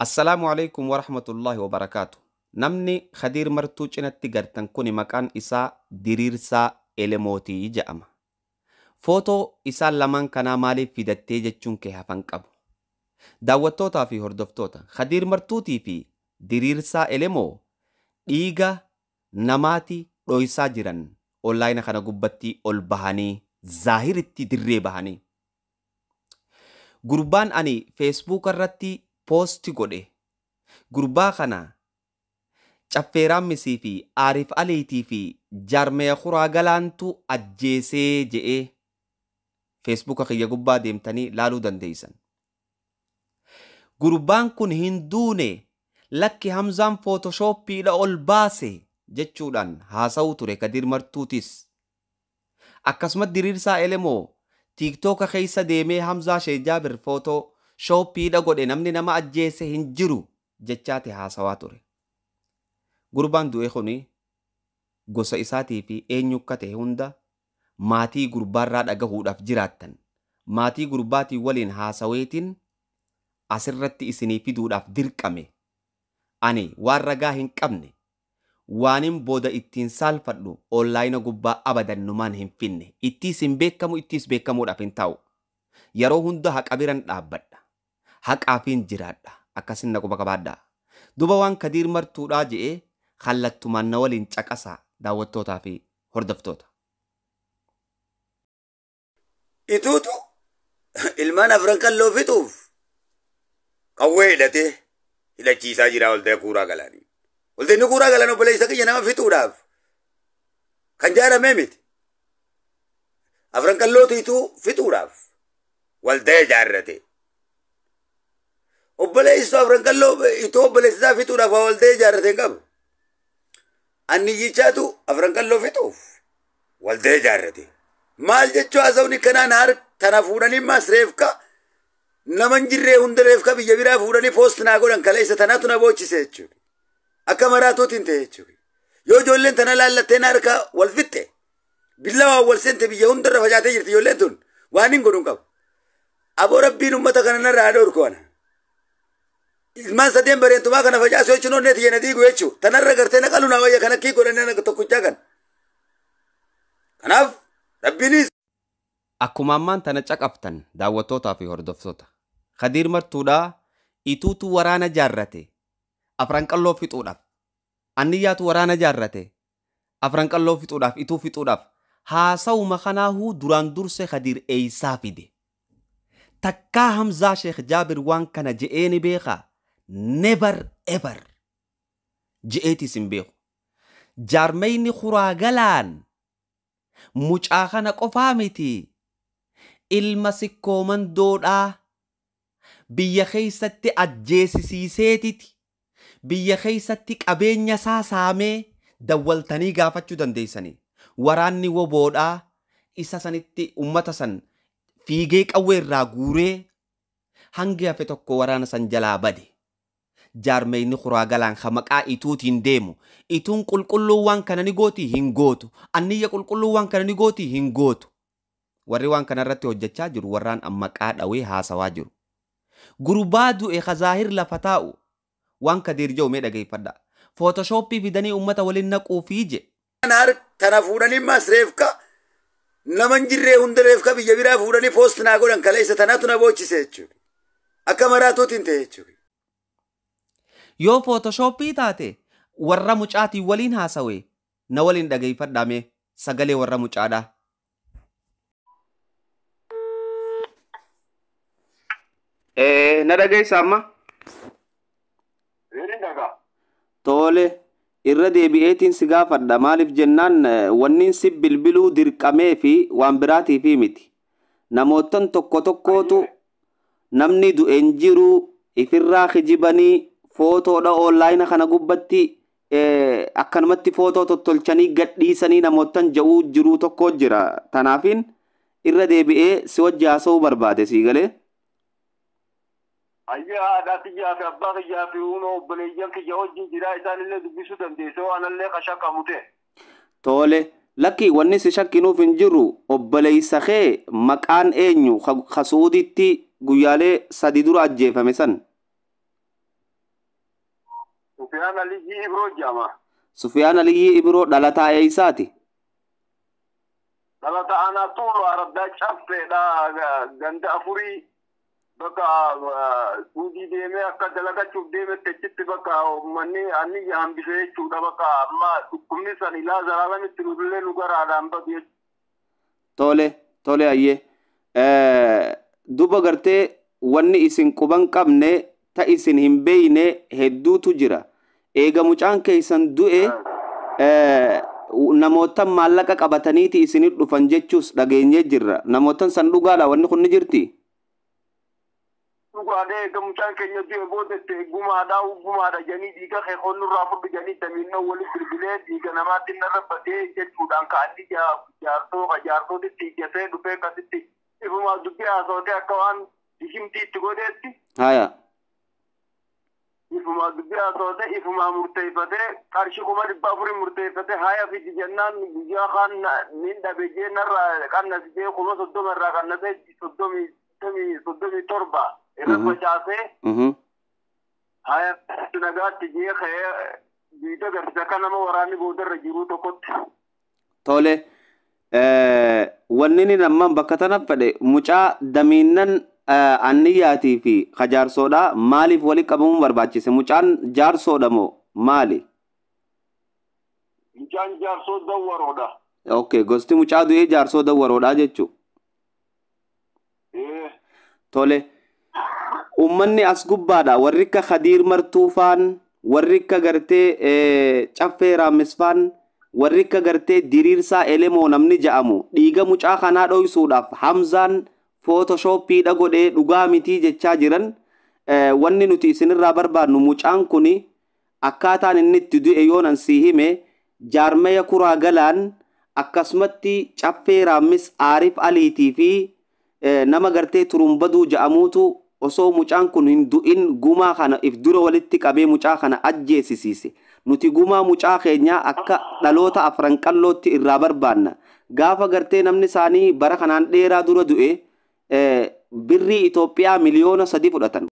Assalaamu alaikum warahmatullaahi wabarakaatu. Namni Khadiir Martuu cinatti gartan kuni maqaan isaa Diriirsaa Elemootii jedhama. Footoo isaan lamaan kanaa maaliif fidattee jechuun kee hafan qabu. Daawwattootaa fi hordoftoota Khadiir Martuutii fi Diriirsaa Elemoo dhiiga namaati dhoysaa jiran onlaayina kana gubbatti ol bahanii zaahiritti dirree bahanii. Gurbaan ani feesbuuka irratti poosti godhe gurbaa kana Caffeeraammisii fi Aariif Aliitii fi Jaarmee Kuraa Galaantu ajjeesee je'ee feesbuuka kiyya gubbaa deemtanii laaluu dandeessan. Gurbaan kun hin duune, lakki Hamzaan footoshooppiidha ol baase jechuudhaan haasa'uu ture Kadiir Martuutis. Akkasumas Diriirsaa Elemoo tiiktooka keessa deemee Hamzaa Sheejaabir footoo shooppiidha godhe, namni nama ajjeese hin jiru jechaati haasawaa ture. Gurbaan du'e kuni gosa isaatii fi eenyu akka ta'e hunda maatii gurbaarraa dhagahuudhaaf jiraattan. Maatii gurbaatii waliin haasaweetiin asirratti isinii fiduudhaaf dirqame. Ani waan ragaa hin qabne, waanin booda ittiin saalfadhu onlaayina gubbaa abadan numaan hin finne. Ittiis hin beekamu, ittiis beekamuudhaaf hin taa'u. Yeroo hunda haqa biran dhaabbadha. Haqaafiin jiraadha. Akkasin na quba qabaadhaa. Duba waan Kadiir Martuudhaa je'ee kallattumaan na waliin caqasaa daawwattootaa fi hordoftoota. Ituutu ilmaan afran qalloo fixuuf qawwee hidhatee hidhachiisaa jira waltee kuuraa galaanii. Walteenni kuuraa galaan obboleessa kiyya nama fixuudhaaf kan jaaramee miti. Afran qallootu ituu fixuudhaaf waltee ijaarrate. Obboleessu afran qalloo ituu obboleessa isaa fixuudhaaf waltee ijaarrate hin qabu. Anniyyichaatu afran qalloo fixuuf waltee ijaarrate. Maal jechuu haasawni kanaan har tana fuudhanii maas reefka nama hin jirree hunda reefka biyya biraa fuudhanii poost naa godhan kaleessa tanaatu na boochise jechuudha. Akka maraatuutiin ta'e jechuudha. Yoo ijoolleen tana laallattee na harka wal fixxe billawaan wal seente biyya hundarra facaatee jirti ijoolleen tun waan hin godhuun qabu. Aboo rabbiin uummata kana narraa haa dhorku ana. Ilmaan sadeen bareentumaa kana facaasuu jechuun onnee tiyya na diigu jechuudha. Tanarra gartee na qalu na wayya kan akkii godhanii na tokkichaa kana. Kanaaf rabbiinis Akkuma ammaan tana caqaftan daawwattootaa fi hordoftoota. Khadiir Martuudhaa ituutu waraana jaarrate afran qalloo fixuudhaaf. Anniyyaatu waraana jaarrate afran qalloo fixuudhaaf ituu fixuudhaaf. Haasawuma kanaahuu duraan durse Khadiir eeysaa fide. Takkaa Hamzaa Sheekh Jaabir waan kana je'ee ni beekaa? Never ever je'eetis hin beeku. Jaarmeyni kuraa galaan mucaa kana qofaa miti. Ilma sikkoo mandoodhaa biyya keessatti ajjeesisiiseetiti. Biyya keessatti qabeenya isaa saamee dawwaltanii gaafachuu dandeessanii. Waraanni woboodhaa isa sanitti ummata san fiigee qawwee irraa guuree hangi hafe tokko waraana san jalaa bade. Jaarmeyni kuraa galaan ka maqaa ituutiin deemu. Ituun qulqulluu waan kana ni gooti hin gootu. Anniyya qulqulluu waan kana ni gooti hin gootu. Warri waan kana irratti hojjechaa jiru warraan maqaa dhawee haasawaa jiru. Gurbaa du'e ka zaahir lafa taa'u waan Kadiir jedhu mee dhageeffadha. Footoshoppii fidanii uummata waliin naquufii je. Tana fuudhanii maas reefka nama hin jirree hunda reefka biyya biraa fuudhanii poost naa godhan kaleessa tanaatu na boochise jechuudha. Akka maraatuutiin ta'e jechuudha. Yoo footoshoppii taate warra mucaatiin waliin haasawe na waliin dhageeffadhaa mee sagalee warra mucaadhaa. Na dhageessa amma? Tole irra deebi'eetiin si gaafadha maaliif jennaan wanniin si bilbiluu dirqamee fi waan biraatiif miti. Namoottan tokko tokkootu namni du'e hin jiru ifirraa kijibanii footoodha onlaayina kana gubbatti akkanumatti footoo tottolchanii gadhiisanii namoottan ja'uu jiruu tokko jira. Tanaafiin irra deebi'ee si wajji haasa'uu barbaade sii galee. Ayyaa haadhaa kiyyaa fi abbaa kiyyaa fi uuma obboleeyyan kiyya wajjin jiraa isaanillee dubbisuu dandeessoo anallee ka shakkamu ta'e. Tole lakki wanni si shakkinuuf hin jiru obboleessa kee maqaan eenyu ka Suuditti guyyaalee 3 dura ajjeefame san. Sufiyaan Aliyyii Ibroo jedhama. Sufiyaan Aliyyii Ibroo dhalataa eeysaati? Dhalata aanaa Tuuluu Araddaa Caffeedha. Ganda afurii bakka suudii deemee akka dalagachuuf deemetti achitti bakka uummanni anniyya hambisee jechuudha. Bakka amma dhukkubni san ilaa zalaalamitti nullee nu garaadhaan badu jechuudha. Tole, tole ayyee. Duba gartee wanni isin quban qabne ta isin hin beeyne hedduutu jira. Eega mucaan keessan du'e namoota maallaqa qabataniiti isinit dhufan jechuus dhageenyee jirra. Namootan san dhugaadha wanni kun ni jirti? Dhugaadha, eega mucaan keenya du'e booda gumaadha gumaadha jedhanii dhiiga kee qonnurraa fudhu jedhanii damiinnoo walitti bilbilee dhiiga namaatti narra badee jechuudhaan ka'anii jaarsoo jaarsootitti ijjatee dhufee akkasitti ifumaa dubbii haasawatee akka waan hikimtii itti godheetti. Haya. Ifumaa dubbii haasawatee ifumaa murteeffatee qarshii 400,000 murteeffatee haya fidi jennaan guyyaa kaan niin dhabe jee narraa qannasi jee 30,000 irraa qannasee 37 irra facaasee haya nagaatti jee ka'ee biita garsiisa akka nama waraanni boodarra jiruu tokkotti. Tole. Wanni inni ammaan bakka tana fedhe mucaa damiinnan anniyyaatii fi kajaarsoodha maaliif walitti qabamuun barbaachise? Mucaan jaarsoodha moo maali? Mucaan jaarsoo dawwaroodha. Okay, gosti mucaa du'ee jaarsoo dawwaroodha jechuudha. Tole. Uummanni as gubbaadha. Warri akka Khadiir Martuufaan, warri akka gartee Caffee Raammisfaan, warri akka gartee Diriirsaa Elemoo namni ja'amu dhiiga mucaa kanaa dhoysuudhaaf Hamzaan footoshooppiidha godhee dhugaa mitii jechaa jiran. Wanni nuti isinirraa barbaadnu mucaan kuni akkaataan inni itti du'e yoonan sii hime jaarmaya kuraa galaan akkasumatti Caffee Raammis Aarif Aliitii fi nama gartee Turumbaduu ja'amuutu osoo mucaan kun hin du'in gumaa kana if dura walitti qabee mucaa kana ajjeesisiise. Nuti gumaa mucaa keenyaa akka dhaloota afran qallootti irraa barbaanna. Gaafa gartee namni isaanii bara kanaan dheeraa dura du'e birrii Itoophiyaa 3 miliyoona fudhatan.